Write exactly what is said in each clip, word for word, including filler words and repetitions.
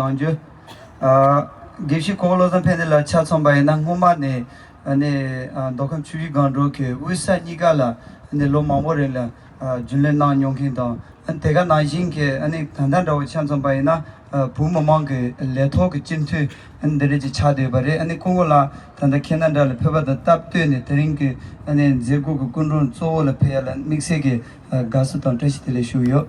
གནང་རྒྱུ། ཨ། དགེ་བཤེས་གོ་བོ་བློ་བཟང་ཕན་བདེ་ལགས་ཆ་མཚོན་པ་ཡིན་ན། སྔོན་མ་ནས་ཨ་ནི་ཨ་མདོ་ཁམས་ཆུ་བཞི་སྒང་དྲུག་གི་དབུས་ས་གཉིས་ཀ་ལ་ཨ་ནི་ལོ་མང་པོ་རིང་ལ་ཨ་རྒྱུན་ལས་གནང་མྱོང་མཁན་དང་། ཨ་ནི་དེ་ག་ནང་བཞིན་གྱི་ཨ་ནི་ད་ལྟ་འདྲ་བོ་ཆ་མཚོན་པ་ཡིན་ན། ཨ་བོད་མི་མང་གི་ལས་ཐོག་གི་སྤྱི་འཐུས་ཨ་ནི་འདི་འདྲ་ཅིག་ཆགས་བསྡད་པ་རེད། ཨ་ནི་སྐུ་ངོ་ལགས་ད་ལྟ་ཁྱེད་རྣམ་འདྲ་ལ་ཕེབས་པ་དང་སྟབས་བསྟུན་ནས། དེ་རིང་གི་ཨ་ནི་མཛད་སྒོ་གི་སྐུ་མགྲོན་གཙོ་བོ་ལ་ཕེབས་ཡ་ལ་དམིགས་བསལ་གྱི་དགའ་བསུ་དང་བཀྲ་ཤིས་བདེ་ལེགས་ཞུ་གི་ཡོད།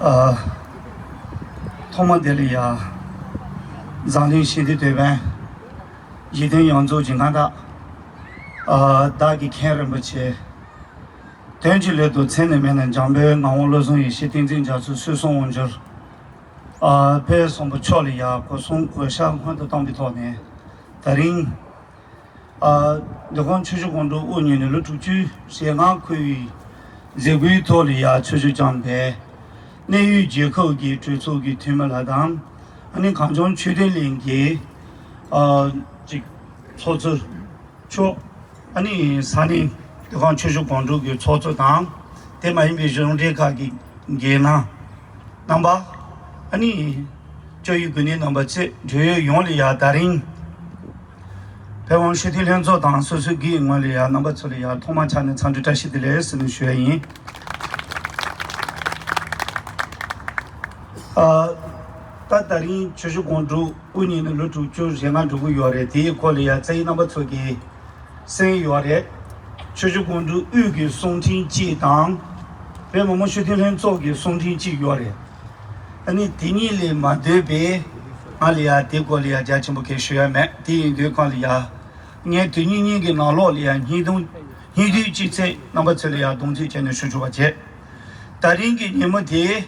ཨ། ཐོག་མ་དེ་ལ་ཡ། འཛམ་གླིང་ཞི་བདེ་དོན་ཕན། འཇིག་རྟེན་ཡོངས་རྫོགས་ཀྱི་མངའ་བདག་ཨ། བདག་གི་མཁན་རིན་པོ་ཆེ། དོན་གྱི་སླད་དུ་མཚན་ནི་མེད་ན་འཇམ་དཔལ་ངག་དབང་བློ་བཟང་ཡེ་ཤེས་བསྟན་འཛིན་རྒྱ་མཚོ་སྲོལ་གསུམ་དབང་སྒྱུར། ཨ། དཔལ་བཟང་པོ་མཆོག་ལ་ཡ་གོ་སོང་གོ་ཤ་སྔོན་དུ་བཏང་བའི་ཐོག་ནས། ད་རིང་ཨ། མདོ་ཁམས་ཆུ་བཞི་སྒང་དྲུག་དབུ་བརྙེས་ནས་ལོ་དྲུག་ཅུ་ཞེ་ལྔ་འཁོར་བའི་མཛད་སྒོའི་ཐོག་ལ་ཡ་ཆོས་ཞུ་བསྐྱངས་པའི་གནས་ཡུལ་རྒྱལ་ཁབ་ཀྱི་གྲོས་ཚོགས་ཀྱི་འཐུས་མི་ལགས་དང་། ཨ་ནི་གངས་ལྗོངས་ཆོས་ལྡན་གླིང་གི་ཨ། ཅིག་ཚོགས་གཙོ་མཆོག་ཨ་ནི་ས་གནས་མདོ་ཁམས་ཆུ་བཞི་སྒང་དྲུག་གི་ཚོགས་གཙོ་དང་། དེ་མ་ཡིན་པའི་གཞུང་འབྲེལ་ཁག་གི་འགན་གནང་རྣམ་པ། ཨ་ནི་སྐྱབས་ཡུལ་དགོན་གནས་རྣམ་པ་བཅས་བགྲེས་ཡོད་ཡོངས་ལ་ཡ་ད་རིང་། བོད་དབང་སྤྱི་འཐུས་ལྷན་ཚོགས་དང་སོ་སོའི་སྒེར་ངོས་ལ་ཡ་རྣམ་པ་ཚོ་ལ་ཡ་ཐོག་མ་ཆ་ནས་འཚམས་འདྲི་བཀྲ་ཤིས་བདེ་ལེགས་ཟེར་ནས་ཞུ་ཡ་ཡིན། ཨ། ད་ད་རིང་ཆུ་བཞི་སྒང་དྲུག་དབུ་བརྙེས་ནས་ལོ་དྲུག་ཅུ་རེ་ལྔ་འགྲོ་གི་ཡོད་རེད། དེའི་སྐོར་ལ་ཡ་རྩ་ཡི་རྣམ་པ་ཚོ་གིས་གསན་ཡོད་རེད། ཆུ་བཞི་སྒང་དྲུག་དབུས་ཀྱི་གསུང་འཕྲིན་གཅིག་དང་། བོད་མི་མང་སྤྱི་འཐུས་ལྷན་ཚོགས་ཀྱི་གསུང་འཕྲིན་གཅིག་ཡོད་རེད། ཨ་ནི་དེ་གཉིས་ལས་མ་འདས་པའི་ང་ལ་ཡ་དེ་སྐོར་ལ་ཡ་རྒྱ་ཆེན་པོ་གས་ཞུ་ཡ་མེད། དེ་ཡིན་དུས་གང་ལ་ཡ། ངས་དུས་ཡུན་གཉིས་ཀྱི་ནང་ལོགས་ལ་ཡ་སྙིང་དུ་སྙིང་བསྡུས་ཅིག་ཚེ་རྣམ་པ་ཚོ་ལ་ཡ་གདོང་ཚོད་བྱས་ནས་ཞུ་ཆོག་པ་བྱས། ད་རིང་གི་ཉིན་མོ་དེ།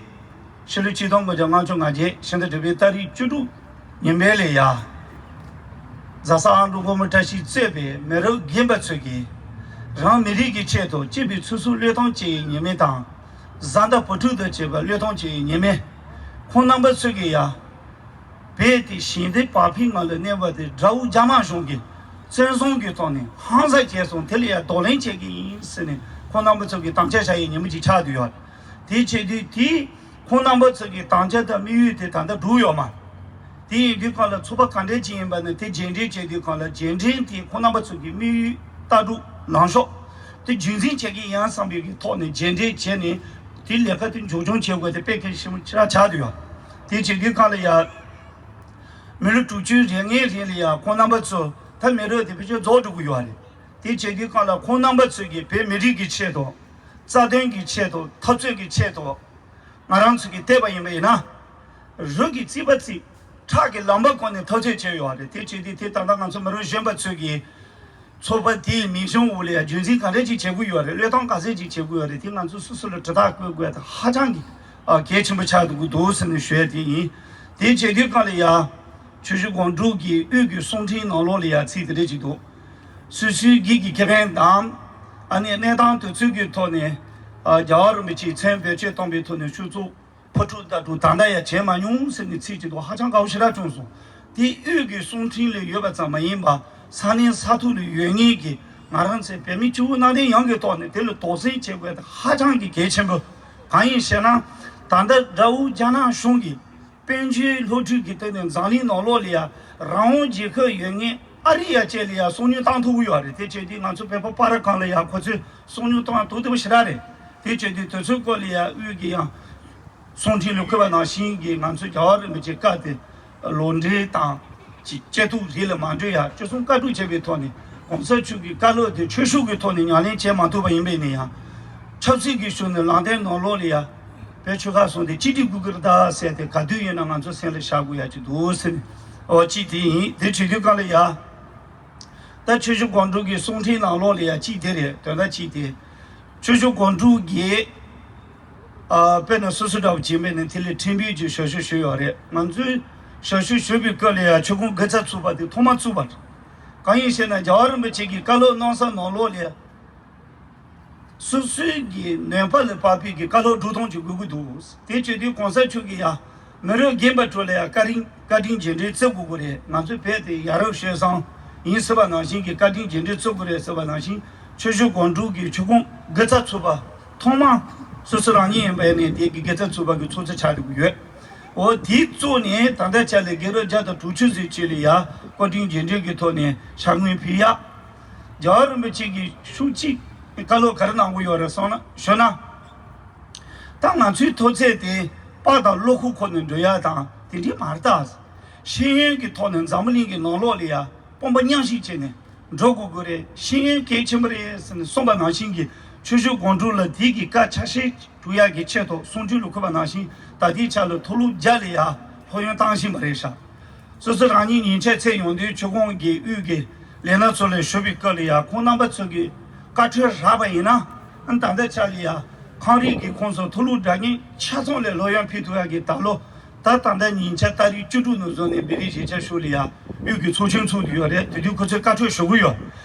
ཕྱི་ལོ་ཆིག་སྟོང་དགུ་བརྒྱ་ལྔ་བཅུ་ང་བརྒྱད་ཕྱི་ཟླ་དྲུག་པའི་ཏ་རིག་བཅུ་དྲུག་ཉིན་མོ་ལ་ཡ། རྫ་ས་ཨ་འབྲུག་སྒོར་མོ་བཀྲ་ཤིས་གཙོས་པའི་མི་རབས་རྒན་པ་ཚོས་ཀྱིས། རང་མི་རིགས་ཀྱི་ཆེད་དུ་གཅེས་པའི་ཚུལ་གསུམ་བློས་གཏོང་བྱེད་ཡའི་ཉིན་མོ་དང་། བཟའ་ཟླ་བུ་ཕྲུག་དང་བཅས་པ་བློས་གཏོང་བྱེད་ཡའི་ཉིན་མོ། ཁོང་རྣམ་པ་ཚོས་ཀྱིས་ཡ། རྦད་དེ་ཞི་བདེ་བག་ཕེབས་ངང་ལ་གནས་པ་དེ་དགྲ་བོ་རྒྱ་དམར་གཞུང་གིས་བཙན་བཟུང་གི་ཐོག་ནས་ཧང་སངས་བྱས་སོང་། དེ་ལ་ཡ་གདོང་ལེན་བྱེད་ཀྱི་ཡིན་ཟེར་ནས་ཁོང་རྣམ་པ་ཚོ་གིས་དམ་བཅའ་བཞག་ཡའི་ཉིན་མོ་ཅིག་ཆགས་བསྡད་ཡོད། དེ་བྱེད་དུས་དེ་ཁོང་རྣམ་པ་ཚོ་གི་དམ་བཅའ་དང་དམིགས་ཡུལ་དེ་ད་ལྟ་འགྲུབ་ཡོད་མ། དེ་ཡིན་དུས་གང་ལ་ཚོགས་པ་ག་འདྲས་ཅིག་ཡིན་པ་ནི་དེ་རྗེས་འབྲེལ་བྱེད་དུས་གང་ལ་རྗེས་འབྲེལ་དེ་ཁོང་རྣམ་པ་ཚོ་གི་དམིགས་ཡུལ་ལྟ་གྲུབ་ལངས་ཕྱོགས་དེ་རྒྱུན་འཛིན་བྱེད་ཀྱི་ཡིན་བསམ་པའི་གི་ཐོག་ནས་རྗེས་འབྲེལ་བྱས་ནས་དེ་ལས་ཀ་དེ་མཇུག་སྐྱོང་བྱེད་དགོས་དེ་དཔེ་གལ་ཆེན་པོ་ཆེ་ར་ཆགས་བསྡད་ཡོད། དེ་བྱེད་དུས་གང་ལ་ཡ། མི་ལོ་དྲུག་ཅུའི་རིང་ངའི་རིང་ལ་ཡ་ཁོང་རྣམ་པ་ཚོ་ད་མི་རབས་དེ་ཕལ་ཆེར་རྫོགས་འགྲོ་གི་ཡོད་རེད། དེ་བྱེད་དུས་གང་ལ་ཁོང་རྣམ་པ་ཚོས་ཀྱི་བོད་མི་རིགས་ཀྱི་ཆེད་དུ། རྩ་དོན་གྱི་ཆེད་དུ། འཐབ་རྩོད་ཀྱི་ཆེད་དུ། ང་རང་ཚོ་གིས་བལྟས་པ་ཡིན་པ་ཡིན་ན། རུ་གི་རྩིས་པ་རྩིས། ཁྲག་གི་ལམ་པ་བསྐོར་ནས་འཐབ་རྩོད་བྱས་ཡོད་རེད། དེ་བྱེད་དུས་དེ་ད་ལྟ་ང་ཚོ་མི་རབས་གཞོན་པ་ཚོས་ཀྱི། ཚོགས་པ་དེའི་མིང་གཞུང་འོག་ལ་ཡ་རྒྱུན་འཛིན་ག་འདྲས་ཅིག་བྱེད་དགོས་ཡོད་རེད། བློས་གཏོང་ག་ཚད་ཅིག་བྱེད་དགོས་ཡོད་རེད། དེ་ང་ཚོ་སོ་སོ་ལ་དྲི་བརྡ་བཀོད་དགོས་དེ་ཧ་ཅང་གི་ཨ་གལ་ཆེན་པོ་ཆགས་འདུག་གི་འདུག་ཟེར་ནས་ཞུ་ཡ་དེ་ཡིན། དེ་བྱེད་དུས་གང་ལ་ཡ། ཆུ་བཞི་སྒང་དྲུག་གི་དབུས་ཀྱི་གསུང་འཕྲིན་ནང་ལོགས་ལ་ཡ་ཚིག་དེ་འདྲས་ཅིག་འདུག་སོ་སོའི་སྒེར་གྱི་ཁེ་ཕན་དང་། ཨ་ནི་གནས་སྟངས་དེ་ཚོའི་གི་ཐོག་ནས། ཨ་རྒྱལ་བ་རིན་པོ་ཆེའི་མཚན་བེད་སྤྱོད་བཏང་པའི་ཐོག་ནས་ཆུ་ཚོད། ཕོ་ཕྲུག་ལྟ་བུ་ད་ལྟ་ཡང་བྱས་མ་མྱོང་ཟེར་ནས་ཚིག་གཅིག་ཏུ་ཧ་ཅང་དགའ་བོ་ཞེ་དྲག་བྱུང་སོང་། དེ་དབུས་ཀྱི་གསུང་འཕྲིན་ལ་ཡོད་པ་ཙམ་མ་ཡིན་པ་ས་གནས་ས་ཐོག་ལ་ཡོད་མཁན་གྱི་ང་རང་ཚོའི་བོད་མི་སྤྱི་བོ་གནམ་བསྟན་ཡོངས་ཀྱི་ཐོག་ནས་དེ་ལ་དོགས་སེལ་བྱེད་དགོས་དེ་ཧ་ཅང་གི་གལ་ཆེན་པོ། གང་ཡིན་ཞེ་ན། ད་ལྟ་དགྲ་བོ་རྒྱ་ནག་གཞུང་གིས་དཔལ་འབྱོར་སློབ་ཁྲིད་ཀྱི་སྟེང་ནས་འཛམ་གླིང་ནང་ལོགས་ལ་ཡ་རང་དབང་རྒྱལ་ཁབ་ཡོད་མཁན་ཨ་རི་ཡ་བཅས་ལ་ཡ་སོ་ཉུལ་བཏང་ཐུབ་ཀྱི་ཡོད་རེད། དེ་བྱས་དུས་ང་ཚོ་བོད་པ་སྤ་ར་ཁང་ལ་ཡ་ཁོ་ཚོས་སོ་ཉུལ་བཏང་ཐུབ་བསྡད་པ་ཞེ་དྲག་རེད། དེ་བྱས་དུས་དེ་ཚོའི་སྐོར་ལ་ཡ་དབུས་ཀྱི་ཡང་། གསུང་འཕྲིན་ལས་འཁོད་པ་ནང་བཞིན་གྱི་ང་ཚོ་རྒྱལ་བ་རིན་པོ་ཆེའི་བཀའ་དེ་ལོག་འགྲེལ་དང་ཅིག་བཅད་ཐུབ་རེད་ལ་མ་འགྲོ་ཡ། བཅུ་གསུམ་བཀའ་དྲུག་བྱས་པའི་ཐོག་ནས་གོང་ས་མཆོག་གི་བཀའ་སློབ་དེ་ཆོས་ཕྱོགས་ཀྱི་ཐོག་ནས་ཉམས་ལེན་བྱེད་མ་ཐུབ་པ་ཡིན་པས་ནས་ཡང་། ཆབ་སྲིད་ཀྱི་ཕྱོགས་ནས་ལངས་ཏེ་ནང་ལོགས་ལ་ཡ་བོད་ཆོལ་ཁ་གསུམ་དེ་གཅིག་སྒྲིལ་དགོས་ཀྱི་རེད་ད་ཟེར་ཏེ་ག་དུས་ཡིན་ན་ང་ཚོ་སེམས་ལ་བཞག་དགོས་ཡ་ཅིག་འདུག་ཟེར་ནས། འོ་གཅིག་དེ་ཡིན། དེ་བྱེད་དུས་གང་ལ་ཡ། ད་ཆོས་ཕྱོགས་སྒོམ་སྒྲུབ་ཀྱི་གསུང་འཕྲིན་ནང་ལོགས་ལ་ཡ་གཅིག་དེ་རེད། དོན་དག་གཅིག་དེ། ཆོས་ཕྱོགས་སྒོམ་སྒྲུབ་ཀྱི་ཨ་དཔེར་ན་སོ་སོ་འདྲ་བོ་ཅིག་མེད་ནས་དེ་ལས་ཕྲན་བུ་ཅིག་ཞབས་ཞུ་ཞུས་ཡོད་རེད། ང་ཚོས་ཞབས་ཞུ་ཞུས་པའི་སྐབས་ལ་ཡ་ཆོས་ཁོངས་དགུ་རྩ་ཚུགས་པ་དེ་ཐོག་མ་བཙུགས་པ་རེད། གང་ཡིན་ཞེ་ན་རྒྱལ་བ་རིན་པོ་ཆེ་གིས་བཀའ་སློབ་གནང་ས་ནང་ལོགས་ལ་ཡ། སོ་སོའི་གི་ནུས་པ་ལ་དཔག་པའི་གི་བཀའ་སློབ་སྒྲུབ་སྟངས་ཅིག་དགོས་ཀྱི་འདུག། དེ་བྱེད་དུས་གོང་ས་མཆོག་གིས་ཡང་མི་རབས་རྒན་པ་ཚོ་ལ་ཡང་བཀའ་དྲིན་བཀའ་དྲིན་རྗེས་དྲན་བརྩི་དགོས་ཀྱི་རེད། ང་ཚོའི་བོད་དེ་ཡ་རབས་སྤྱོད་བཟང་ཡིན་ཟེར་བ་ནང་བཞིན་གྱི་བཀའ་དྲིན་རྗེས་དྲན་བརྩི་དགོས་རེད་ཟེར་བ་ནང་བཞིན་ཆོས་ཕྱོགས་སྒོམ་སྒྲུབ་ཀྱི་ཆོས་ཁོངས་དགུ་རྩ་ཚུགས་པ་ཐོག་མ་སོ་སོ་རང་ཉིད་ཡིན་པ་ཡིན་ནའི་དེ་གི་དགུ་རྩ་ཚུགས་པ་གི་ཚོགས་གཙོ་ཆགས་འགྲོ་གི་ཡོད། འོ་དེའི་གཙོ་ནས་ད་ལྟ་ཆ་ལས་དགེ་རབས་བརྒྱ་དང་དྲུག་ཅུ་ཟེར་ཅིག་ལ་ཡ་བཀའ་དྲིན་རྗེས་དྲན་གྱི་ཐོག་ནས་ཕྱག་དངུལ་ཕུལ་ཡ། རྒྱལ་བ་རིན་པོ་ཆེ་གིས་ཤུགས་ཆེ་བཀའ་སློབ་ག་རེ་གནང་གི་ཡོད་རེད་སོང་ན་ཞུ་ན། ད་ང་ཚོའི་མཐོ་ཚད་དེ་པར་དང་གློག་ཁུག་ཁོ་ནས་འགྲོ་ཡ་དང་དེ་འདྲའི་མ་རེད་ད། ཤེས་ཡོན་གྱི་ཐོག་ནས་འཛམ་བུ་གླིང་གི་ནང་ལོགས་ལ་ཡ་དཔུང་པ་མཉམ་གཤིབ་བྱས་ནས་འགྲོ་དགོས་ཀྱི་རེད། ཤེས་ཡོན་གལ་ཆེན་པོ་རེད་ཟེར་ནས་གསུངས་པ་ནང་བཞིན་གྱི་ཆོས་ཕྱོགས་སྒོམ་སྒྲུབ་ལ་དེ་གི་བཀའ་ཆ་ཤས་སྒྲུབ་ཡག་གི་ཆེད་དུ་གསུང་འཕྲིན་ལ་འཁོད་པ་ནང་བཞིན་ད་ལྟའི་ཆ་ལ་མཐོ་སློབ་བརྒྱ་ལ་ཡ་སློབ་ཡོན་བཏང་བཞིན་པ་རེད་ཤག། སོ་སོ་རང་ཉིད་ཉིན་ཆད་ཚེ་ཡོང་དུས་ཆུ་ཁོངས་ཀྱི་དབུས་ཀྱི་ལས་སྣ་ཚོ་ལ་ཞུགས་པའི་སྐབས་ལ་ཡ་ཁོང་རྣམ་པ་ཚོ་གི་བཀའ་འཁྲོལ་རག་པ་ཡིན་ན་ཨ་ད་ལྟ་ཆ་ལ་ཡ་ཁང་རིགས་ཀྱི་ཁོངས་སུ་མཐོ་སློབ་འདྲ་མཉམ་ཆ་ཚང་ལ་སློབ་ཡོན་ཕུལ་ཐུབ་ཡག་གི་ད་ལོ་ད་ད་ལྟ་ཉིན་ཆད་ཏ་རིག་བཅུ་དྲུག་ནས་བཟུང་ནས་བོད་རིགས་གཞིས་ཆགས་ཤོག་ལ་ཡ་དབུས་ཀྱི་ཚོགས་ཆེན་ཚོགས་ཀྱི་ཡོད་རེད། དེ་དུས་ཁོ་ཚོས་བཀའ་འཁྲོལ་ཞུ་གི་ཡོད།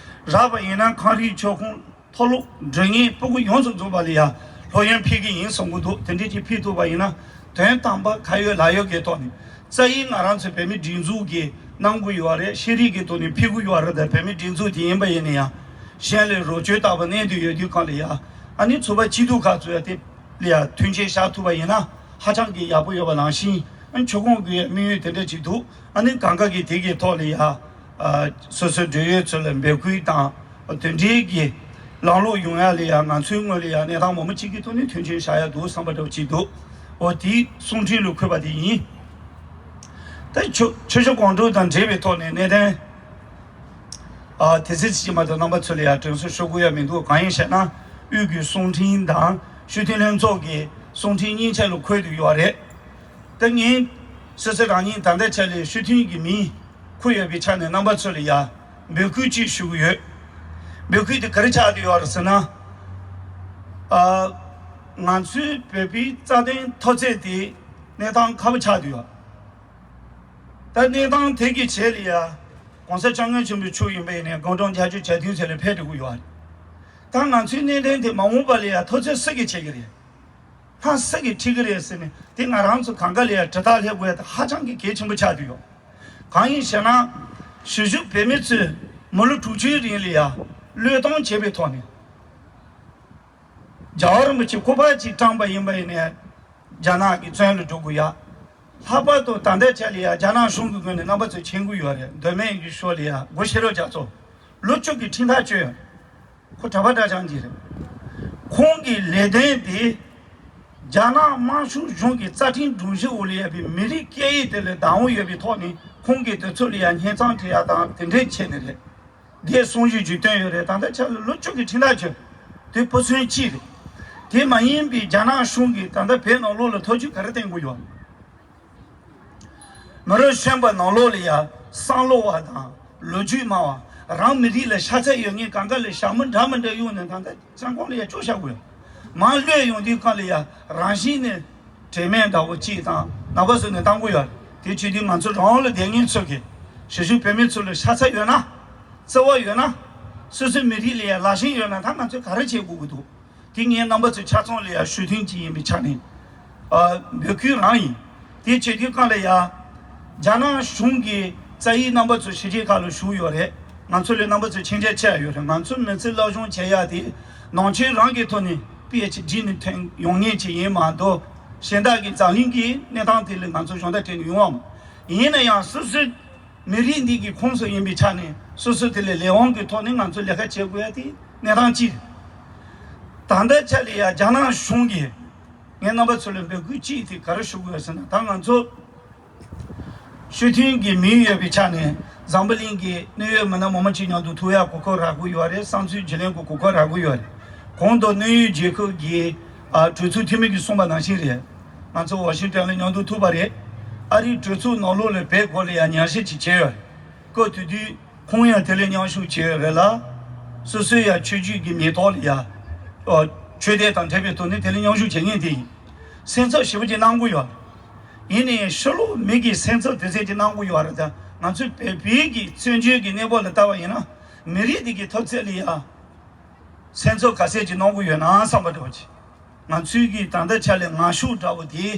རག་པ་ཡིན་ན་ཁང་རིགས་ཆུ་ཁོངས་མཐོ་སློབ་འབྲིང་ངེས་སྤུ་གུ་ཡོངས་སུ་རྫོགས་པ་ལ་ཡང་སློབ་ཡོན་ཕུལ་གྱི་ཡིན་གསུང་གི་འདུག། དེ་འདྲས་ཀྱི་ཕུལ་ཐུབ་པ་ཡིན་ན་དོན་དམ་པ་ཁ་ཡོད་ལག་ཡོད་ཀྱི་ཐོག་ནས་རྩ་ཡིག་ང་རང་ཚོའི་བོད་མི་སྒྲིག་འཛུགས་ཀྱིས་གནང་དགོས་ཡོད་རེད། ཤེས་རིག་གི་ཐོག་ནས་ཕུལ་དགོས་ཡོད་རེད། ད་བོད་མི་སྒྲིག་འཛུགས་དེ་ཡིན་པ་ཡིན་ན་ཡང་གཞན་ལས་རོགས་སྐྱོར་ལྟ་བུ་གནས་དུ་ཡོད་དུས་གང་ལ་ཡང་ཨ་ནི་ཚོགས་པ་སྐྱིད་སྡུག་ཁག་ཚོ་ཡང་དེ་ལ་ཡང་མཐུན་རྐྱེན་བཞག་ཐུབ་པ་ཡིན་ན་ཧ་ཅང་གི་ཡག་པོ་ཡོད་པ་ནང་བཞིན་ཨ་ནི་ཆུ་ཁོངས་ཀྱི་དམིགས་ཡུལ་དེ་འདྲ་ཅིག་འདུག། ཨ་ནི་གང་ག་གི་དེ་གི་ཐོག་ལ་ཡང་ཨ་སོ་སོའི་འབྲེལ་ཡོད་ཚོ་ལ་འབོད་སྐུལ་དང་དེ་འདྲའི་གི་ལམ་ལྷོང་ཡོང་ཡ་ལ་ཡང་ང་ཚོའི་ངོས་ལ་ཡང་གནས་སྟངས་མང་པོ་གཅིག་གི་ཐོག་ནས་མཐུན་རྐྱེན་བཞག་ཡ་འདུག་བསམ་པ་འདྲ་བོ་གཅིག་འདུག། འོ་དེའི་གསུང་འཕྲིན་ལ་འཁོད་པ་དེ་ཡིན། ད་ཆོས་ཆོས་ཕྱོགས་སྒོམ་སྒྲུབ་དང་འབྲེལ་བའི་ཐོག་ནས་གནད་དོན་ཨ་དེ་ཚེ་ཚེ་གཅིག་མ་གཏོགས་རྣམ་པ་ཚོ་ལ་ཡང་དྲན་གསོ་ཞུ་དགོས་ཡ་མི་འདུག། གང་ཡིན་ཞེ་ན་དབུས་ཀྱི་གསུང་འཕྲིན་དང་སྤྱི་འཐུས་ལྷན་ཚོགས་ཀྱི་གསུང་འཕྲིན་གཉིས་ཆ་ལ་འཁོད་དུ་ཡོད་རེད། ད་ངས་སོ་སོ་རང་ཉིད་ད་ལྟ་ཆ་ལས་སྤྱི་འཐུས་ཀྱི་མིང་འཁོད་ཡོད་པའི་ཆ་ནས་རྣམ་པ་ཚོ་ལ་ཡ་འབོད་སྐུལ་ཅིག་ཞུ་གི་ཡོད། འབོད་སྐུལ་དེ་ག་རེ་ཆགས་བསྡད་ཡོད་རེད་ཟེར་ན། ཨ། ང་ཚོའི་བོད་པའི་རྩ་དོན་མཐོ་ཚད་དེ་གནས་སྟངས་ཁག་པོ་ཆགས་བསྡད་ཡོད། ད་གནས་སྟངས་དེ་གི་ཆེད་ལ་ཡ་༸གོང་ས་༸སྐྱབས་མགོན་ཆེན་པོ་མཆོག་ཡིན་པ་ཡིན་ནའི་དགུང་གྲངས་བརྒྱད་ཅུ་གྱ་བདུན་ཚད་ལ་ཕེབས་འགྲོ་གི་ཡོད་རེད། ད་ང་ཚོའི་གནད་དོན་དེ་མ་འོངས་པ་ལ་ཡ་མཐོ་ཚད་སུ་གིས་བྱེད་ཀྱི་རེད། ད་སུ་གིས་ཁྲིད་ཀྱི་རེད་ཟེར་ནས་དེ་ང་རང་ཚོ་གང་ག་ལ་ཡ་དྲི་རྟགས་སླེབས་དགོས་ཡ་དེ་ཧ་ཅང་གི་གལ་ཆེན་པོ་ཆགས་བསྡད་ཡོད། གང་ཡིན་ཞེ་ན། གཞིས་བཞུགས་བོད་མི་ཚོས་མི་ལོ་དྲུག་ཅུའི་རིང་ལ་ཡ་བློས་གཏོང་བྱས་པའི་ཐོག་ནས། རྒྱལ་བ་རིན་པོ་ཆེ་སྐུ་པར་གཅིག་བཀྲམ་པ་ཡིན་པ་ཡིན་ནའི་རྒྱ་ནག་གི་བཙོན་ལ་འགྲོ་དགོས་ཡ། ལྷག་པར་དུ་ད་ལྟའི་ཆ་ལ་ཡ་རྒྱ་ནག་གཞུང་གི་ངོས་ནས་རྣམ་པ་ཚོས་མཁྱེན་གྱི་ཡོད་རེད། མདོ་སྨད་ཀྱི་ཕྱོགས་ལ་ཡ་སྒོ་ཤེས་རབ་རྒྱ་མཚོ་ལོ་བཅུ་གི་ཁྲིམས་ཐག་གཅོད་ཡོད། ཁོ་གྲྭ་པ་གྲྭ་རྐྱང་ཅིག་རེད། ཁོང་གི་ལས་དོན་དེ་རྒྱ་ནག་དམར་ཤོག་གཞུང་གི་རྩ་ཁྲིམས་སྒྲོམ་གཞི་འོག་ལ་ཡོད་པའི་མི་རིགས་སྐད་ཡིག་དེ་ལ་བདག་དབང་ཡོད་པའི་ཐོག་ནས་ཁོང་གིས་དེ་ཚོ་ལ་ཡ་སྙན་གཙང་སྤྲད་ཡ་དང་དེ་འདྲས་བྱས་ནས་རེད། འདིའི་གསུང་བཤད་ཅིག་བཏོན་ཡོད་རེད། ད་ལྟ་ཆ་ལ་ལོ་བཅུ་གི་ཁྲིམས་ཐག་གཅོད་དེ་ཕོ་མཚན་གཅིག་རེད། དེ་མ་ཡིན་པའི་རྒྱ་ནག་གཞུང་གིས་ད་ལྟ་བོད་ནང་ལོགས་ལ་ཐག་གཅོད་ག་རེ་བཏོན་དགོས་ཡོད། མི་རབས་གཞོན་པ་ནང་ལོགས་ལ་ཡ་བསམ་བློ་བ་དང་ལོ་རྒྱུས་སྨྲ་བ་རང་མི་རིགས་ལ་ཤ་ཚ་ཡོད་མཁན་གང་ག་ལ་ཞྭ་མོ་འདྲ་མི་འདྲ་གཡུགས་ནས་ད་ལྟ་བཙོན་ཁང་ལ་ཡ་བཅུག་བཞག་དགོས་ཡོད། མར་གློད་ཡོང་དུས་སྒང་ལ་ཡ་རང་བཞིན་ནས་དྲན་མེད་འདྲ་བོ་གཅིག་དང་ནང་པ་ཚོ་ནས་བཏང་གི་ཡོད་རེད། དེ་བྱེད་དུས་ང་ཚོ་རང་དབང་ལ་བསྡད་མཁན་ཚོ་གིས་གཞིས་བཞུགས་བོད་མི་ཚོ་ལ་ཤ་ཚ་ཡོད་ན། བརྩེ་བ་ཡོད་ན། སོ་སོའི་མི་རིགས་ལ་ཡ་ལ་ཞེན་ཡོད་ན་ད་ང་ཚོས་ག་རེ་བྱེད་དགོས་ཀྱི་འདུག། དེ་ངས་རྣམ་པ་ཚོའི་ཆ་ཚང་ལ་ཡ་ཞུ་དོན་གཅིག་ཡིན་པའི་ཆ་ནས་ཨ་འབོད་སྐུལ་རང་ཡིན། དེ་བྱེད་དུས་སྒང་ལ་ཡ། རྒྱ་ནག་གཞུང་གི་རྩ་ཡིག་རྣམ་པ་ཚོ་ཕྱི་རྒྱལ་ཁག་ལ་བཞུགས་ཡོད་རེད། ང་ཚོ་ལས་རྣམ་པ་ཚོས་མཁྱེན་རྒྱ་ཆེ་བ་ཡོད་རེད། ང་ཚོ་མི་ཚེ་སློབ་སྦྱོང་བྱེད་ཡ་དེ་ནང་ཆོས་རང་གི་ཐོག་ནས་པི་ཨེཆ་ཌི་ནས་ཐོན་ཡོང་མཁན་ཅིག་ཡིན་མ་གཏོགས་གཞན་དག་གི་འཛམ་གླིང་གི་གནས་སྟངས་དེ་ལ་ང་ཚོ་སྦྱོང་བརྡར་སྤྲད་ནས་ཡོང་བ་མ་ཡིན་ན་ཡང་སོ་སོའི་མི་རིགས་འདི་གི་ཁོངས་སུ་ཡིན་པའི་ཆ་ནས་སོ་སོ་དེ་ལ་ལས་དབང་གི་ཐོག་ནས་ང་ཚོ་ལས་ཀ་བྱེད་དགོས་ཡ་དེ་གནས་སྟངས་གཅིག་རེད། ད་ལྟའི་ཆ་ལ་ཡ་རྒྱ་ནག་གཞུང་གིས་ ངས་རྣམ་པ་ཚོ་ལ་འབོད་སྐུལ་གཅིག་དེ་ག་རེ་ཞུ་དགོས་ཟེར་ན། ད་ང་ཚོ་ཞོ་ཐུན་གྱི་མི་ཡོད་པའི་ཆ་ནས་འཛམ་བུ་གླིང་གི་གནད་ཡོད་མི་སྣ་མང་པོ་ཅིག་མཉམ་དུ་ཐུག་ཡག་གོ་སྐབས་རག་གི་ཡོད་རེད། བསམ་ཚུལ་བརྗེ་ལེན་གྱི་གོ་སྐབས་རག་གི་ཡོད་རེད། གོང་དུ་གནད་ཡོད་རྒྱལ་ཁབ་ཀྱི་ཨ་གྲོས་ཚོགས་འཐུས་མི་གིས་གསུངས་པ་ནང་བཞིན་རེད། ང་ཚོ་ཝ་ཤིང་ཊོན་ལ་མཉམ་དུ་ཐུག་པ་རེད། ཨ་རིའི་གྲོས་ཚོགས་ནང་ལོགས་ལ་བོད་སྐོར་ལ་ཡང་ཉམས་ཞིབ་ཅིག་བྱས་ཡོད་རེད། སྐབས་དེ་དུས་ཁོང་ཡང་དེ་ལ་མཉམ་ཞུགས་བྱས་ཡོད་རེད་ལ། སོ་སོའི་ཡང་ཆོས་བརྒྱུད་ཀྱི་མེ་ཏོག་ལ་ཡང་ཨ་ཆོས་དད་དང་འབྲེལ་བའི་ཐོག་ནས་དེ་ལ་མཉམ་ཞུགས་བྱེད་མཁན་དེ་ཡིན། སེམས་འཚབ་ཞེ་པོ་ཅིག་གནང་གི་ཡོད། ཡིན་ནའི་ཕྱི་ལོགས་མི་གིས་སེམས་འཚབ་དེ་ཚད་ཅིག་གནང་གི་ཡོད་རེད། ད་ང་ཚོའི་བོད་པའི་གི་བཙན་བྱོལ་གྱི་གནས་བབ་ལ་ལྟ་བ་ཡིན་ན། མི་རིགས་འདི་གི་འཐབ་རྩོད་ལ་ཡང་སེམས་འཚབ་ག་ཚད་ཅིག་གནང་གི་ཡོད་ན་བསམ་པ་འདྲ་བོ་ཅིག་ང་ཚོའི་གི་ད་ལྟ་ཆ་ལས་ངར་ཤུགས་འདྲ་བོ་དེ།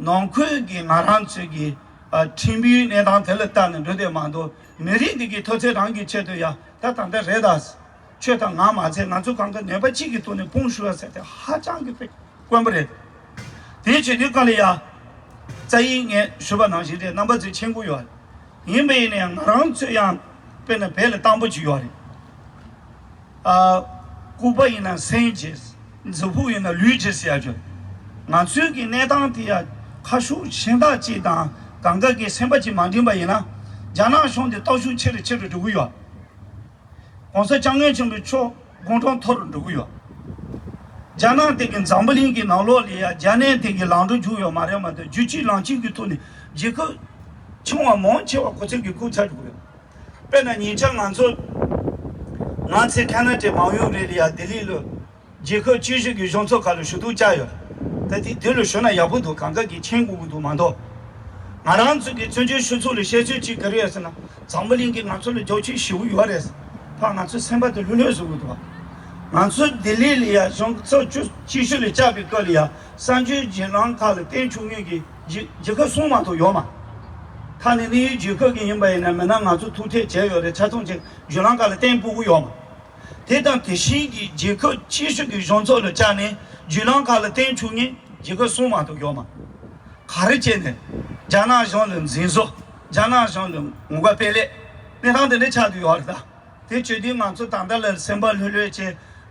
ནང་ཁུལ་གྱི་ང་རང་ཚོའི་གི་ཨ་ཁྲིམས་ཡིག་གནས་སྟངས་དེ་ལ་ལྟ་ནས་འགྲོ་དེ་མ་གཏོགས། མི་རིགས་འདི་གི་འཐབ་རྩོད་རང་གི་ཆེད་དུ་ཡ་ད་ད་ལྟ་རེད་ད། ཁྱོད་དང་ང་མ་ཚད་ང་ཚོ་གང་ག་ནད་པ་གཅིག་གི་ཐོག་ནས་དཔུང་ཤུགས་ཡ་ཟེར་དེ་ཧ་ཅང་གི་དཔེ་དཀོན་པོ་རེད། དེའི་བྱེད་དུས་གང་ལ་ཡ། རྩ་ཡིག་ངས་ཞུས་པ་ནང་བཞིན་རེད། རྣམ་པ་ཚོས་མཁྱེན་གྱི་ཡོད་རེད། ཡིན་པ་ཡིན་ན་ཡང་ང་རང་ཚོས་ཡང་དཔེར་ན་བོད་ལ་དང་པོ་ཅིག་ཡོད་རེད། ཨ། ལྐུགས་པ་ཡིན་ན་སེམས་ཀྱི། མཛུབ་ཕུག་ཡིན་ན་ལུས་ཀྱི་ཟེར་ཡ་ཅིག་ང་ཚོའི་གི་གནས་སྟངས་དེ་ཡ་ཁ་ཤུགས་གཞན་དག་ཅིག་དང་གང་ག་གི་སེམས་པ་ཅིག་མ་འགྲིམ་པ་ཡིན་ན། རྒྱ་ནག་གཞུང་དེ་སྟོབས་ཤུགས་ཆེ་རུ་ཆེ་རུ་འགྲོ་གི་ཡོད། ༸གོང་ས་༸སྐྱབས་མགོན་ཆེན་པོ་མཆོག་དགུང་གྲངས་མཐོ་རུ་འགྲོ་གི་ཡོད། རྒྱ་ནག་དེ་གི་འཛམ་བུ་གླིང་གི་ནང་ལོགས་ལ་ཡ་རྒྱ་ནག་དེ་གི་ལམ་འགྲོ་རྒྱུག་ཡོད་མ་རེད་མ་གཏོགས། རྒྱུད་གཅིག་ལམ་གཅིག་གི་ཐོག་ནས་རྒྱལ་ཁབ་ཆུང་བ་མང་ཆེ་བ་གོ་མཚོན་གྱི་ཁུག་ཚར་འགྲོ་གི་ཡོད། དཔེར་ན་ཉེ་ཆར་ང་ཚོ་ང་ཚོའི་ཁ་ན་ཏའི་མང་ཡུལ་རེད་ལ་ཡ་ལྡི་ལི་ལ་རྒྱལ་ཁབ་ཆེ་ཤོས་ཀྱི་གཞུང་ཚབ་ཁག་ལ་ཞུ་གཏུག་བཅར་ཡོད། ད་དེ་དེ་ལ་ཞུ་ན་ཡག་པོ་འདུག་གང་ག་གིས་མཁྱེན་དགོས་ཀྱི་འདུག་མ་གཏོགས། ང་རང་ཚོ་གི་བཙན་བྱོལ་སྤྱི་ཚོགས་ལ་བཤད་ཚུལ་གཅིག་ག་རེ་ཡོད་ཟེར་ན། འཛམ་བུ་གླིང་གིས་ང་ཚོ་ལ་རྒྱབ་སྐྱོར་ཞེ་པོ་ཡོད་རེད། ཕར་ང་ཚོའི་སེམས་པ་དེ་ལྷོད་ལྷོད་བཟོ་དགོས་འདུག་ང་ཚོ་ལྡི་ལི་ལ་ཡ་གཞུང་ཚབ་བཅུ་གཅིག་ཤོས་ལ་བཅར་བའི་སྐབས་ལ་ཡ་གསར་འགྱུར་བརྒྱུད་ལམ་ཁག་ལ་བསྟན་བཅུག་མཁན་གྱི་རྒྱལ་རྒྱལ་ཁབ་གསུམ་མ་གཏོགས་ཡོད་མ། ཐ་ན་གནས་ཡུལ་རྒྱལ་ཁབ་ཀྱི་ཡིན་པ་ཡིན་ན། མིན་ན་ང་ཚོ་ཐུག་འཕྲད་བྱས་ཡོད་རེད། ཆ་ཚང་ཅིག་བརྒྱུད་ལམ་ཁག་ལ་བསྟན་ཕོད་ཀྱི་ཡོད་མ། དེ་དང་དེ་བཞིན་གྱི་རྒྱལ་ཁབ་ཆེ་ཤོས་ཀྱི་གཞུང་ཚབ་ལ་བཅར་ནས་བརྒྱུད་ལམ་ཁག་ལ་བསྟན་བཅུག་མཁན་རྒྱལ་ཁབ་གསུམ་མ་གཏོགས་ཡོད་མ། ག་རེ་བྱས་ནས་རྒྱ་ནག་གཞུང་ལ་འཛིན་བཟུང་། རྒྱ་ནག་གཞུང་ལ་ངུ་ག་སྤེལ་ལད། གནས་སྟངས་དེ་འདྲ་ཆགས་བསྡད་ཡོད་རེད་ད། དེ་བྱེད་དུས་ང་ཚོ་ད་ལྟ་ལ་སེམས་པ་ལྷོད་ལྷོད་བྱས་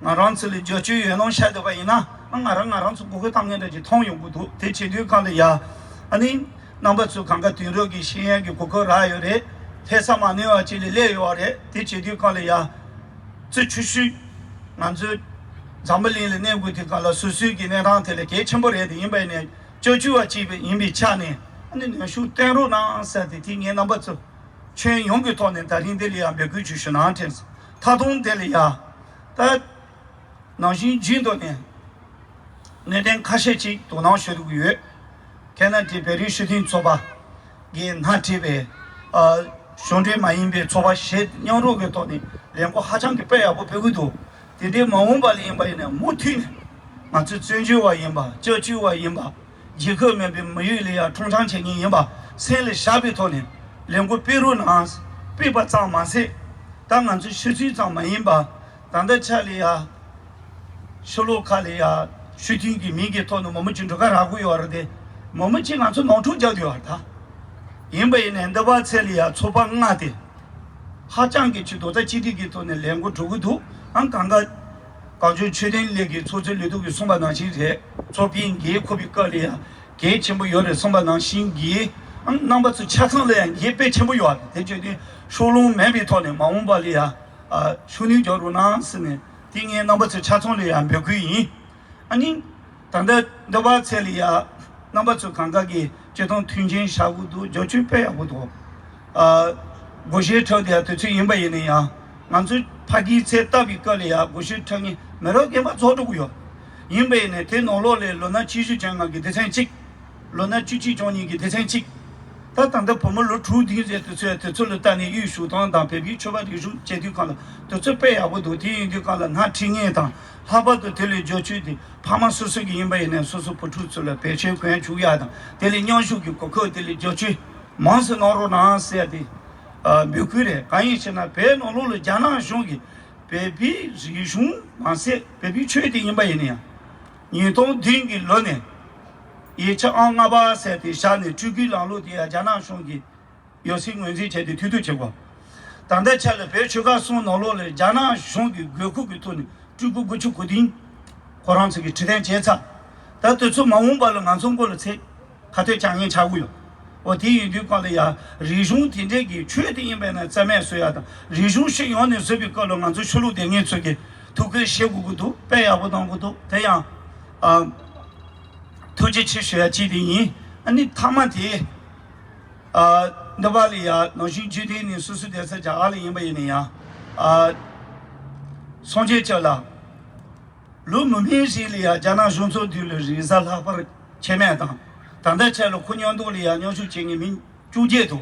ང་རང་ཚོ་ལ་རྒྱབ་སྐྱོར་ཡོད་ནོ་ཤར་བསྡད་པ་ཡིན་ན། ང་རང་ང་རང་ཚོ་མགོ་སྐོར་བཏང་མཁན་འདྲ་ཅིག་མཐོང་ཡོང་གི་འདུག་དེ་བྱེད་དུས་གང་ལ་ཡ། ཨ་ནི། རྣམ་པ་ཚོ་གང་ག་དུས་རབས་ཀྱི་ཤེས་ཡོན་གྱི་གོ་སྐབས་རག་ཡོད་རེད། ལྷ་ས་མ་ནེ་བ་ཅིག་ལ་སླེབས་ཡོད་རེད། དེ་བྱེད་དུས་གང་ལ་ཡ། ཚུར་ཆུ་ཤུལ། ང་ཚོའི་འཛམ་བུ་གླིང་ལ་གནས་དགོས་དུས་གང་ལ་སོ་སོའི་གི་གནས་སྟངས་དེ་ལ་གལ་ཆེན་པོ་རེད། དེ་ཡིན་པ་ཡིན་ནའི་སྐྱབས་བཅོལ་བ་གཅིག་ཡིན་པའི་ཆ་ནས་ཨ་ནི་གནོན་ཤུགས་བཏོན་རོགས་གནང་ཟེར་ཏེ། དེ་ངས་རྣམ་པ་ཚོ་ཁྱོན་ཡོངས་ཀྱི་ཐོག་ནས་ད་རིང་འདི་ལ་ཡང་འབོད་སྐུལ་ཅིག་ཞུ་ནའང་དྲན། ད་དུང་དེ་ལ་ཡ། ད། ནང་བཞིན་རྒྱུན་དུ་ནས་གནད་དོན་ཁ་ཤས་ཅིག་དོ་སྣང་ཞུ་འདོད་ཀྱི་ཡོད། ཁ་ན་ཏའི་བོད་རིགས་སྤྱི་མཐུན་ཚོགས་པ་གིས་སྣེ་ཁྲིད་པའི་ཨ་གཞུང་འབྲེལ་མ་ཡིན་པའི་ཚོགས་པ་བཞི་མཉམ་རུབ་ཀྱི་ཐོག་ནས་ལས་འགུལ་ཧ་ཅང་གི་དཔེ་ཡག་པོ་སྤེལ་གྱི་འདུག་དེ་འདྲའི་མ་འོངས་པ་ལ་ཡིན་པ་ཡིན་ན་མུ་མཐུད་ནས་ང་ཚོ་བཙན་བྱོལ་བ་ཡིན་པ། སྐྱབས་བཅོལ་བ་ཡིན་པ། རྒྱལ་ཁབ་མེད་པའི་མི་ཡུལ་ལ་ཡང་ཁྲོམ་བྱང་བྱེད་མཁན་ཡིན་པ་སེམས་ལ་བཞག་པའི་ཐོག་ནས་ལས་འགུལ་སྤེལ་རོགས་གནང་། སྤེལ་བ་ཙམ་མ་ཟད། ད་ང་ཚོའི་ཤོད་ཚུལ་ཙམ་མ་ཡིན་པ། ད་ལྟ་ཆ་ལ་ཡ། ཕྱི་ལོགས་ཁག་ལ་ཡ། ཤོད་ཐུན་གྱི་མིང་གི་ཐོག་ནས་མང་པོ་ཅིག་འགྲོ་ག་རག་གི་ཡོད་རེད་དེ། མང་པོ་ཅིག་ང་ཚོ་ནོར་འཁྲུལ་རྒྱག་གི་ཡོད་རེད་ད། ཡིན་པ་ཡིན་ནའི་འདི་བར་ཚེ་ལ་ཡ་ཚོགས་པ་ལྔ་དེ། ཧ་ཅང་གི་ཆེད་དུ་རྡོག་རྩ་གཅིག་སྒྲིལ་གྱི་ཐོག་ནས་ལས་འགུལ་འགྲོ་གི་འདུག་ཨང་། གང་ག་གངས་ལྗོངས་ཆོས་ལྡན་གླིང་གི་ཚོགས་གཙོ་ལས་ཐོག་གིས་གསུངས་པ་ནང་བཞིན་རེད། ཚོགས་པའི་འགན་འཁུར་བའི་སྐབས་ལ་ཡང་གལ་ཆེན་པོ་ཡོད་རེད་གསུངས་པ་ནང་བཞིན་གྱི། ཨང་། རྣམ་པ་ཚོ་ཆ་ཚང་ལ་ཡང་འགན་དཔེ་ཆེན་པོ་ཡོད་རེད། དེ་བྱས་ཏེ་ཕྱོགས་ལྷུང་མེད་པའི་ཐོག་ནས་མ་འོངས་པ་ལ་ཡང་ཨ་ཤུགས་སྣོན་རྒྱག་རོགས་གནང་ཟེར་ནས་དེ་ངས་རྣམ་པ་ཚོ་ཆ་ཚང་ལ་ཡང་འབོད་སྐུལ་ཡིན། ཨ་ནི། ད་ལྟ་འདི་བར་ཚེ་ལ་ཡ། རྣམ་པ་ཚོ་གང་ག་གིས་སྤྱིར་བཏང་མཐུན་རྐྱེན་བཞག་གི་འདུག་རྒྱབ་སྐྱོར་དཔེ་ཡག་པོ་འདུག་ཨ། སྒོར་གཞས་འཁྲབ་དེ་ཡ་དུས་ཚོད་ཡིན་པ་ཡིན་ན་ཡང་། ང་ཚོས་ཕ་གིའི་ཚེ་བཏབ་པའི་སྐབས་ལ་ཡ་སྒོར་གཞས་འཁྲབ་མཁན་མི་རབས་རྒན་པ་རྫོགས་འགྲོ་གི་ཡོད། ཡིན་པ་ཡིན་ནའི་དེ་ནང་ལོགས་ལ་ལོ་ན་བཅུ་བཞི་ཅན་ང་གི་སྡེ་ཚན་གཅིག་ལོ་ན་བཅུ་གཅིག་ཅན་གཉིས་ཀྱི་སྡེ་ཚན་གཅིག་ད་ད་ལྟ་བུ་མོ་ལོ་དྲུག་བདུན་ཟེར་དུས་ཚོད་དུས་ཚོད་ལ་ལྟ་ནས་གཡུག་ཞུགས་སྟངས་དང་བོད་པའི་ཆོས་པ་རིག་གཞུང་བྱེད་དུས་གང་ལ་དུས་ཚོད་དཔེ་ཡག་པོ་འདུག་དེ་ཡིན་དུས་གང་ལ་སྣེ་ཁྲིད་མཁན་དང་ལྷག་པར་དུ་དེ་ལས་རྒྱབ་སྐྱོར་དེ་ཕ་མ་སོ་སོ་གི་ཡིན་པ་ཡིན་ནའི་སོ་སོ་བུ་ཕྲུག་ཚོ་ལ་བེད་སྤྱོད་གོན་བཅུག་ཡག་དང་དེ་ལས་མཉམ་ཞུགས་ཀྱི་གོ་སྐབས་དེ་ལས་རྒྱབ་སྐྱོར་མང་ཙམ་གནང་རོགས་གནང་ཟེར་ཏེ་འབོད་སྐུལ་རེད། གང་ཡིན་ཞེ་ན་བོད་ནང་ལོགས་ལ་རྒྱ་ནག་གཞུང་གིས་བོད་པའི་རིག་གཞུང་མ་ཟད་བོད་པའི་ཆོས་དེ་ཡིན་པ་ཡིན་ན་ཡང་ཉིས་སྟོང་བདུན་གྱི་ལོ་ནས་ཡིག་ཆ་ཨང་ལྔ་པ་ཟེར་ཏེ་བཞག་ནས་སྤྲུལ་སྐུའི་ལམ་ལུགས་དེ་ཡང་རྒྱ་ནག་གཞུང་གིས་ཡོད་སྲིད་ངོས་འཛིན་བྱས་ཏེ་མཐུད་གཏོང་བྱེད་དགོས། ད་ལྟའི་ཆ་ལ་བོད་ཆོལ་ཁ་གསུམ་ནང་ལོགས་ལ་རྒྱ་ནག་གཞུང་གི་དགོས་མཁོ་གི་ཐོག་ནས་སྤྲུལ་སྐུ་དགུ་བཅུ་གོ་བདུན་ཁོ་རང་ཚོ་གིས་ཁྲིད་སྟོན་བྱས་ཚར། ད་དུས་ཚོད་མ་འོངས་པ་ལ་ང་ཚོ་མགོ་ལ་ཚེ་ཁ་ཐོན་བཅང་ངེས་ཆགས་ཀྱི་ཡོད། འོ་དེ་ཡིན་དུས་གང་ལ་ཡ་རིག་གཞུང་དེ་འདྲས་ཀྱི་ཆོས་དེ་ཡིན་པས་ན་རྩ་མེད་བཟོ་ཡ་དང་རིག་གཞུང་ཤེས་ཡོན་ནས་བཟོས་པའི་སྐབས་ལ་ང་ཚོ་ཆོས་ལུགས་སྡེ་ངེས་ཚོས་ཀྱི་ཐུགས་ཁུར་བཞེས་དགོས་ཀྱི་འདུག་དཔེ་ཡག་པོ་གནང་གི་འདུག་དེ་ཡང་ཨ་ཐུགས་རྗེ་ཆེ་ཞུ་ཡ་གཅིག་དེ་ཡིན། ཨ་ནི་མཐའ་མ་དེ་ཨ་འདི་པ་ལ་ཡ་ནང་བཞིན་འཇིག་རྟེན་ནས་སོ་སོའི་བསྡད་ས་རྒྱ་གར་ལ་ཡིན་པ་ཡིན་ན་ཡང་ཨ་སངས་རྒྱས་ཆོས་ལ། ལོ་མི་མིན་ཞིག་ལ་ཡང་རྒྱ་ནག་གཞུང་ཚབ་དུས་ལ་རེས་གཟའ་ལྷག་པར་ཁྱད་མེད་དང་། ད་ལྟ་ཆ་ལ་ཁོ་མཉམ་དུ་ལ་ཡང་མཉམ་ཞུགས་བྱེད་མཁན་མི་བཅོ་བརྒྱད་དོ།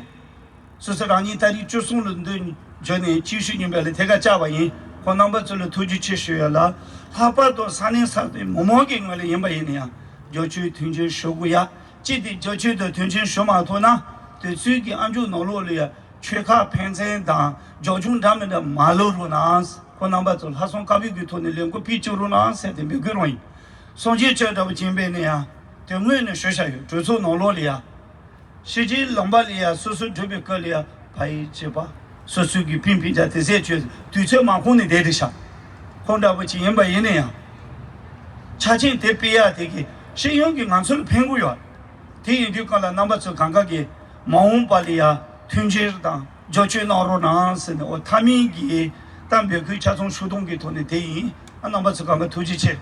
སོ་སོ་རང་ཉིད་ཏ་རིག་བཅུ་གསུམ་ལ་འདི་འབྱོར་ནས་གཅིག་ཤུ་ཉིན་པ་ལ་ཐད་ཀར་བཅར་བ་ཡིན། ཁོང་རྣམ་པ་ཚོ་ལ་ཐུགས་རྗེ་ཆེ་ཞུ་ཡ་ལ། ལྷག་པར་དུ་ས་གནས་ས་གནས་མི་མང་གི་ངོས་ལ་ཡིན་པ་ཡིན་ན་ཡང་རྒྱབ་སྐྱོར་མཐུན་རྐྱེན་ཞུ་དགོས་ཡ། གཅིག་དེ་རྒྱབ་སྐྱོར་དང་མཐུན་རྐྱེན་ཞུ་མ་ཐུབ་ན་དུས་ཚོད་ཀྱི་ཨ་མཆོག་ནང་ལོགས་ལ་ཡ། ཆོལ་ཁ་ཕན་ཚུན་དང་རྒྱབ་ལྗོངས་འདྲ་མི་འདྲ་མ་ལོག་རོགས་གནང་། ཁོང་རྣམ་པ་ཚོ་ལྷག་བསམ་དཀར་པོའི་གི་ཐོག་ནས་ལས་འགུལ་སྤེལ་བཅུག་རོགས་གནང་ཟེར་ཏེ་འབོད་སྐུལ་རང་ཡིན། སངས་རྒྱས་ཆོས་འདྲ་པོ་ཅིག་ཡིན་པས་ན་ཡང་དོན་དངོས་ནས་ཞུ་བྱ་ཡོད། གྲོས་ཚོགས་ནང་ལོགས་ལ་ཡ། ཕྱི་རྒྱལ་ལུང་པ་ལ་ཡ་སོ་སོ་འགྲོ་བའི་སྐབས་ལ་ཡ་ཕ་ཡི་བྱེད་པ། སོ་སོའི་གི་ཕན་ཕན་བྱ་དེ་ཟས་བཅོས་དུས་ཚོད་མ་ཁོང་ནས་བསྡད་དེ་ཤག་ཁོང་འདྲ་པོ་ཅིག་ཡིན་པ་ཡིན་ན་ཡང་། ཆ་རྐྱེན་དེ་སྤེལ་ཡ་དེ་གི་ཤེས་ཡོན་གྱི་ང་ཚོ་ལ་ཕན་གི་ཡོད། དེ་ཡིན་དུས་གང་ལ་རྣམ་པ་ཚོ་གང་ག་གི་མ་འོངས་པ་ལ་ཡ་མཐུན་འགྱུར་དང་རྒྱབ་སྐྱོར་གནང་རོགས་གནང་ཟེར་ནས་འོ་མཐའ་མའི་གི་ད་འབོད་སྐུལ་ཆ་ཚང་ཞུ་གཏོང་གི་ཐོག་ནས་དེ་ཡིན། ཨ་རྣམ་པ་ཚོ་གང་ག་ཐུགས་རྗེ་ཆེ།